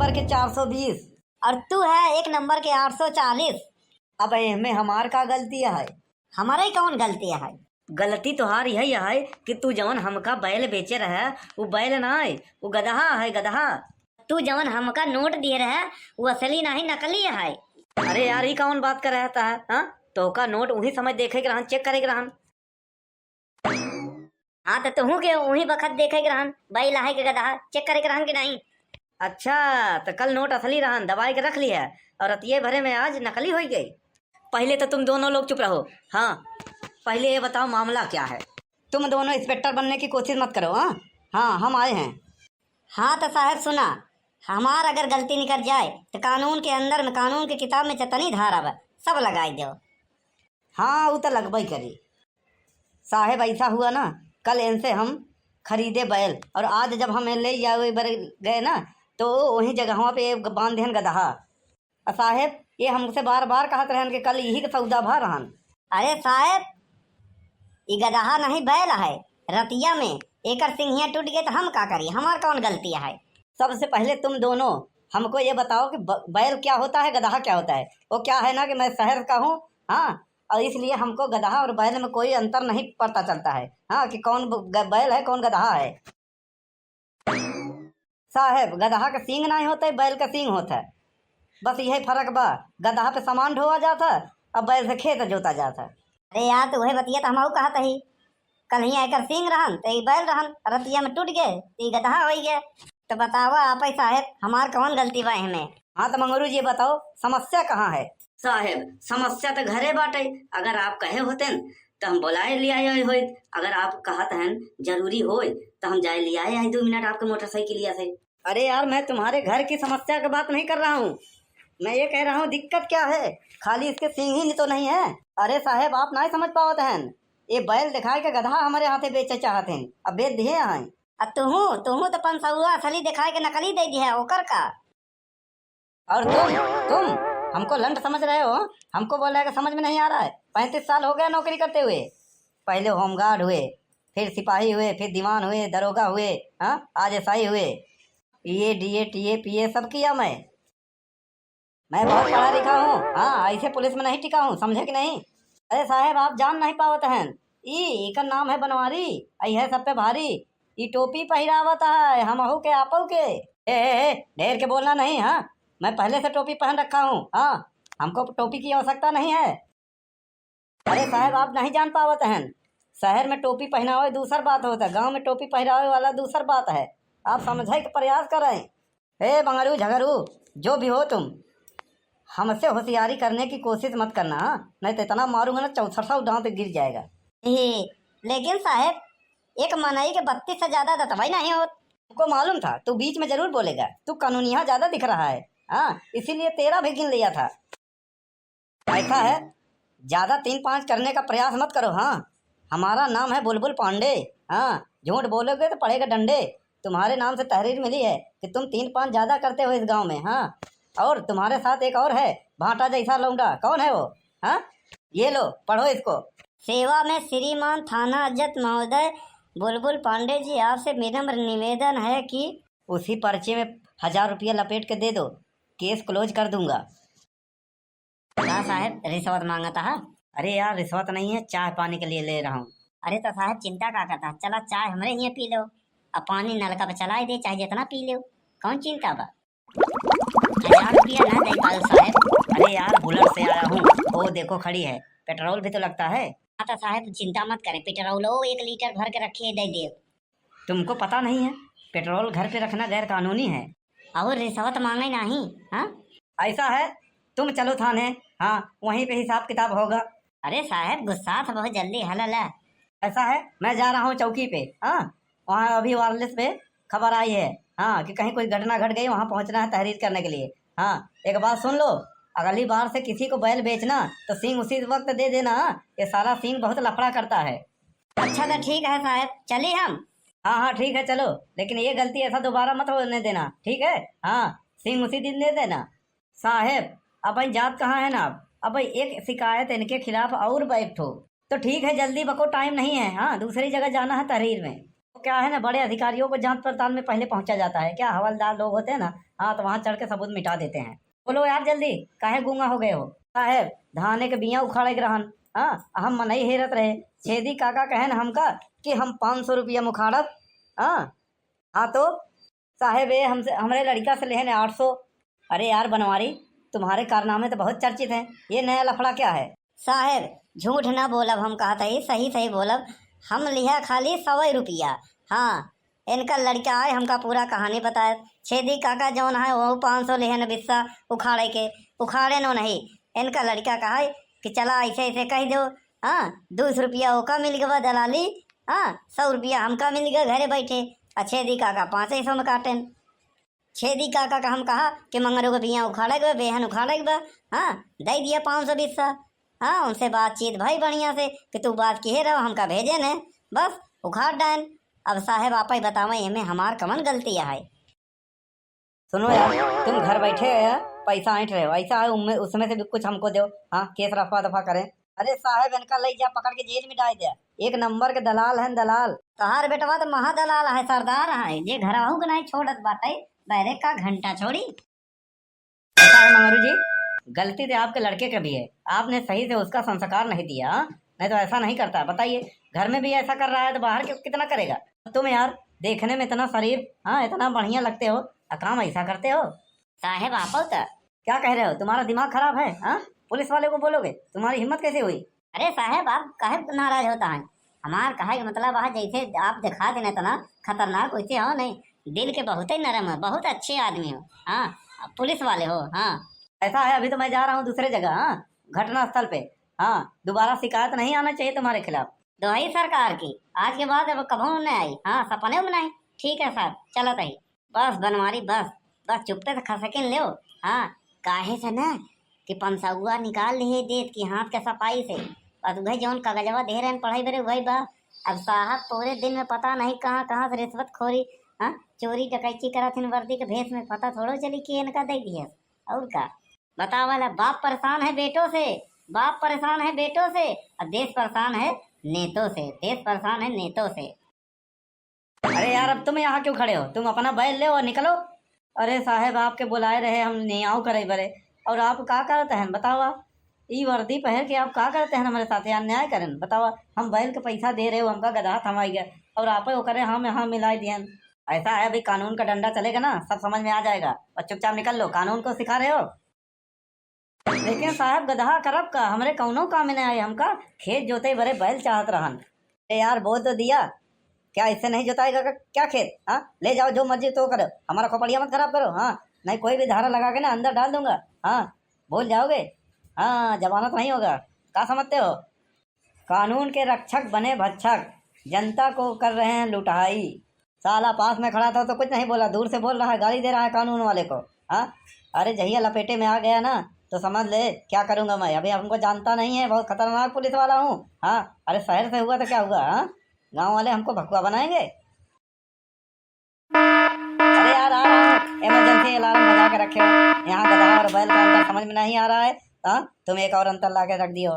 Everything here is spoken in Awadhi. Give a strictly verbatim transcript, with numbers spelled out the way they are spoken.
नंबर के चार सौ बीस। और तू है एक नंबर के आठ सौ चालीस। अब एहमें हमार का गलती है? हमारे कौन गलती है? गलती तोहार यही है कि तू जवन हमका बैल बेचे रहे, वो बैल ना है, वो गदहा है, गदहा। तू जवन हमका नोट दिए रहे, वो असली नहीं, नकली है। अरे यार, ई कौन बात कर रहा था, हाँ? तोहका नोट वही समय देखे के रहन, चेक करे के रहन। हाँ, तो तुहू के वही बखत देखे के रहन, बैल आहे के गदहा, चेक करे के रहन कि नहीं? अच्छा, तो कल नोट असली रहन, दबाए के रख लिया, और रतिये भरे में आज नकली हो गई। पहले तो तुम दोनों लोग चुप रहो। हाँ, पहले ये बताओ, मामला क्या है? तुम दोनों इंस्पेक्टर बनने की कोशिश मत करो। हाँ, हाँ, हम आए हैं। हाँ, तो साहब सुना, हमार अगर गलती निकल जाए, तो कानून के अंदर में, कानून के किताब में जतनी धारा बा, सब लगाई दो। हाँ, वो तो लगबे करी। साहेब, ऐसा हुआ ना, कल इनसे हम खरीदे बैल, और आज जब हम ले आवे बर गए ना, तो वहीं जगहवा पे बांध देहन गदहा। आ साहेब, ये हमसे बार बार कहत रहन कि कल यही के सौदा भा रहन। अरे साहेब, ई गदहा नहीं, बैल है, रतिया में एकर सिंघिया टूट गए तो हम का करी, हमार कौन गलती है? सबसे पहले तुम दोनों हमको ये बताओ कि ब-, बैल क्या होता है, गदहा क्या होता है? वो क्या है ना कि मैं शहर का हूँ, हाँ, और इसलिए हमको गदहा और बैल में कोई अंतर नहीं पता चलता है, हाँ, कि कौन ब-, ग-, बैल है, कौन गदहा है। साहेब, गदहा के सींग नाहीं होते, बैल के सींग होत है, बस यही फर्क बा। गदहा पे सामान ढोआ जात है, अब बैल से खेत जोता जात है। अरे यार, तो वही बतिया तो हमहू कहत ही, कल ही एकर सींग रहन, तो ई बैल रहन, रतिया में टूट गए, तो ई गदहा हो गए। तो बतावा आप ही साहेब, हमार कौन गलती बा एहमे? हाँ, तो मंगरू जी, बताओ, समस्या कहाँ है? साहेब, समस्या तो घरे बाटे, अगर आप कहे होतेन, तो हम बुलाए ले आए होइत। अगर आप कहत हन जरूरी होय, तो हम जाए ले आए आई दो मिनट आपके मोटरसाइकिलिया से। अरे यार, मैं तुम्हारे घर की समस्या की बात नहीं कर रहा हूँ, मैं ये कह रहा हूँ दिक्कत क्या है, खाली इसके सींग ही तो नहीं है। अरे साहेब, आप नहीं समझ पावत हन, ये बैल दिखाए के गदहा हमारे हाथे बेचे चाहत हैं, अब बेच दिए हैं। अब तुहू, तुहू तो पंसौआ असली दिखाए के नकली दे दिया, ओकर का? और तुम, तुम हमको लंठ समझ रहे हो? हमको बोल रहे कि समझ में नहीं आ रहा है। पैंतीस साल हो गया नौकरी करते हुए। पहले होमगार्ड हुए, फिर सिपाही हुए, फिर दीवान हुए, दरोगा हुए, हाँ, आज एसआई हुए। ईए, डीए, टीए, पीए सब किया मैं। मैं बहुत पढ़ा लिखा हूँ, हाँ, ऐसे पुलिस में नहीं टिका हूँ, समझे कि नहीं? अरे साहेब, आप जान नहीं पावत हैं, ई, एकर नाम है बनवारी, आई है सब पे भारी। ई टोपी पहिरावत है, हमहू के, आपहू के। ए, ए, ए, ढेर के बोलना नहीं, हाँ? मैं पहले से टोपी पहन रखा हूँ, हाँ? हमको टोपी की आवश्यकता नहीं है। अरे साहेब, आप नहीं जान पावत हैं। शहर में टोपी पहनावे दूसर बात होता है, गाँव में टोपी पहिरावे वाला दूसर बात है। आप समझे के प्रयास करें। ए बंगरू झगरू, जो भी हो तुम, हमसे होशियारी करने की कोशिश मत करना, हाँ? नहीं तो इतना मारूंगा ना, चौसठा दांत गिर जाएगा। ए, लेकिन साहेब, एक मनई के बत्तीस से ज्यादा दतवाई नहीं होत। तुमको मालूम था, तू बीच में जरूर बोलेगा। तू कानूनिया ज्यादा दिख रहा है, हाँ, इसीलिए तेरा भी गिन लिया था। ऐसा है, ज्यादा तीन पाँच करने का प्रयास मत करो, हाँ। हमारा नाम है बुलबुल पांडे, हाँ। झूठ बोलोगे तो पड़ेगा डंडे। तुम्हारे नाम से तहरीर मिली है कि तुम तीन पाँच ज्यादा करते हो इस गांव में, हाँ। और तुम्हारे साथ एक और है, भाटा जैसा लौंडा। कौन है वो? हाँ, ये लो, पढ़ो इसको। सेवा में श्रीमान थानाध्यक्ष महोदय, बुलबुल पांडे जी, आपसे विनम्र निवेदन है कि उसी पर्चे में हजार रुपया लपेट के दे दो, केस क्लोज कर दूंगा। का साहेब, रिश्वत मांगत हा? अरे यार, रिश्वत नहीं है, चाय पानी के लिए ले रहा हूँ। अरे तो साहेब, चिंता का करता? चला, चाय हमरे हियाँ पी लो, अब पानी नलका पे चलाए दे, चाहे जितना पी लो, कौन चिंता बा? हजार रुपया ना दे पाल साहेब। अरे यार, बुलेट से आया हूँ, वो देखो खड़ी है, पेट्रोल भी तो लगता है। हाँ तो साहेब, चिंता मत करे, पेट्रोल वो एक लीटर भर के रखिए, दे दे। तुमको पता नहीं है, पेट्रोल घर पे रखना गैर कानूनी है। और रिश्वत मांगे नहीं, हाँ? ऐसा है, तुम चलो थाने, हाँ, वहीं पे हिसाब किताब होगा। अरे साहेब, गुस्सा तो बहुत जल्दी हल ले। ऐसा है, मैं जा रहा हूँ चौकी पे, हाँ, वहाँ अभी वायरलेस पे खबर आई है, हाँ, कि कहीं कोई घटना घट गई, वहाँ पहुँचना है तहरीर करने के लिए। हाँ, एक बात सुन लो, अगली बार से किसी को बैल बेचना तो सींग उसी वक्त दे देना, हाँ? ये साला सींग बहुत लफड़ा करता है। अच्छा तो ठीक है साहेब, चली हम? हाँ, हाँ, ठीक है, चलो, लेकिन ये गलती ऐसा दोबारा मत होने देना, ठीक है? हाँ, सींग उसी दिन दे देना। साहेब, अपन जात कहाँ है ना, अब एक शिकायत इनके खिलाफ और बैठ हो। तो ठीक है, जल्दी बको, टाइम नहीं है, हाँ, दूसरी जगह जाना है तहरीर में। क्या है ना, बड़े अधिकारियों को जांच पड़ताल में पहले पहुंचा जाता है। क्या हवलदार लोग होते हैं ना, हाँ, तो वहां चढ़ के सबूत मिटा देते हैं। बोलो यार जल्दी, काहे गूंगा हो गए हो? साहेब, धाने के बिया उखाड़े के रहन, हाँ, हम मनई हेरत रहे। छेदी काका कहन हमका कि हम पाँच सौ रुपया में उखाड़ब, हाँ, हाँ तो साहेब, ये हमसे, हमरे लड़का से लेहन आठ सौ। अरे यार बनवारी, तुम्हारे कारनामे तो बहुत चर्चित हैं, ये नया लफड़ा क्या है? साहेब, झूठ ना बोलब, हम कहत हई, सही सही बोलब। हम लिहा खाली सौ रुपया। हाँ, इनका लड़का आए, हमका पूरा कहानी बताए। छेदी काका जौन है, वो पाँच सौ लेहन बिस्सा उखाड़े के, उखाड़े नो नहीं। इनका लड़का कहे कि चला ऐसे ऐसे कह दो, हाँ, दो सौ रुपया ओका मिल गवा दलाली, हाँ, सौ रुपया हमका मिल गवा घरे बैठे। आ छेदी काका पाँच सौ में काटेन। छेदी काका का हम कहा कि मंगरू के बिया उखाड़े के बा, बेहन उखाड़े के बा, हाँ, दे दिया पाँच सौ बिस्सा। हाँ, उनसे बातचीत भई बढ़िया से कि तू बात किहे रहो, हमका भेजे ने, बस उखाड़ डायन। अब साहेब आप ही बतावे, एमे हमार कमन गलती है? सुनो यार, तुम घर बैठे है, पैसा ऐंठ रहे हो, ऐसा है उनमें, उसमें से भी कुछ हमको दो। हाँ, केस रफा दफा करें। अरे साहेब, इनका ले जा, पकड़ के जेल में डाल दे। एक नंबर के दलाल हैं, दलाल। तोहार बेटवा तो महादलाल है, सरदार है, जे घरहू के नहीं छोड़त बाटे, बैरे का घंटा छोड़ी। ऐसा है मंगरू जी, गलती तो आपके लड़के का भी है, आपने सही से उसका संस्कार नहीं दिया, हाँ? नहीं तो ऐसा नहीं करता। बताइए, घर में भी ऐसा कर रहा है तो बाहर के कितना करेगा? तुम यार, देखने में इतना शरीफ, हाँ, इतना बढ़िया लगते हो, आ काम ऐसा करते हो। साहेब, आप तो क्या कह रहे हो? तुम्हारा दिमाग खराब है, हाँ? पुलिस वाले को बोलोगे? तुम्हारी हिम्मत कैसे हुई? अरे साहेब, आप काहे नाराज होता है? हमार कहे के मतलब है, जैसे आप दिखा देने इतना खतरनाक, वैसे हो नहीं, दिल के बहुत ही नरम है, बहुत अच्छे आदमी हो। हाँ, पुलिस वाले हो। हाँ, ऐसा है, अभी तो मैं जा रहा हूँ दूसरे जगह, हाँ, घटना स्थल पे। हाँ, दोबारा शिकायत नहीं आना चाहिए तुम्हारे खिलाफ। दुहाई सरकार की, आज के बाद अब कभो नहीं आई। हाँ, सपने में नहीं। ठीक है साहब, चलत ही। बस बनवारी, बस, बस चुप्पे से खसकिन लेव। हाँ, काहे से ना कि पंसौआ निकाल लिहे देत की हाथ के सफाई से। बस उहे जौन कागजवा दे रहन पढ़ाई बरे, उहे बा। अब साहब पूरे दिन में पता नहीं कहाँ कहाँ से रिश्वतखोरी, हाँ, चोरी डकैती करत हिन वर्दी के भेष में, पता थोड़ो चली कि इनका दे दिया। और का बतावा ला, बाप परेशान है बेटों से, बाप परेशान है बेटों से, और देश परेशान है नेतों से, देश परेशान है नेतों से। अरे यार, अब तुम यहाँ क्यों खड़े हो? तुम अपना बैल ले और निकलो। अरे साहेब, आपके बुलाए रहे हम न्याय करे बरे, और आप का करत हैं बतावा? ई वर्दी पहन के आप का करत हैं हमारे साथ? यार न्याय करें, बतावा। हम बैल के पैसा दे रहे हो, हमका गधा थमाई गया, और आप ओकरे हम यहाँ मिलाई दिहन। ऐसा है, अभी कानून का डंडा चलेगा ना, सब समझ में आ जाएगा। और चुपचाप निकल लो, कानून को सिखा रहे हो। लेकिन साहब, गदहा करब का? हमरे कौनो काम में नहीं आए। हमका खेत जोते बरे बैल चाहत रहन। ए यार, बोल तो दिया, क्या इससे नहीं जोताएगा का, क्या खेत? हाँ, ले जाओ, जो मर्जी तो करो, हमारा खोपड़िया मत खराब करो। हाँ, नहीं कोई भी धारा लगा के ना अंदर डाल दूंगा। हाँ, भूल जाओगे। हाँ, जमानत नहीं होगा, क्या समझते हो? कानून के रक्षक बने भक्षक, जनता को कर रहे हैं लुटाई। साला पास में खड़ा था तो कुछ नहीं बोला, दूर से बोल रहा है, गाली दे रहा है कानून वाले को। हाँ, अरे जहिया लपेटे में आ गया ना, तो समझ ले क्या करूंगा मैं। अभी हमको जानता नहीं है, बहुत खतरनाक पुलिस वाला हूँ। हाँ, अरे शहर से हुआ तो क्या हुआ? हाँ, गाँव वाले हमको भकुआ बनाएंगे। अरे यार, आ रहा हूँ, इमरजेंसी अलार्म बजा के रखे हो। यहाँ गधा और बैल का अंतर समझ में नहीं आ रहा है। हाँ, तुम एक और अंतर ला के रख दियो।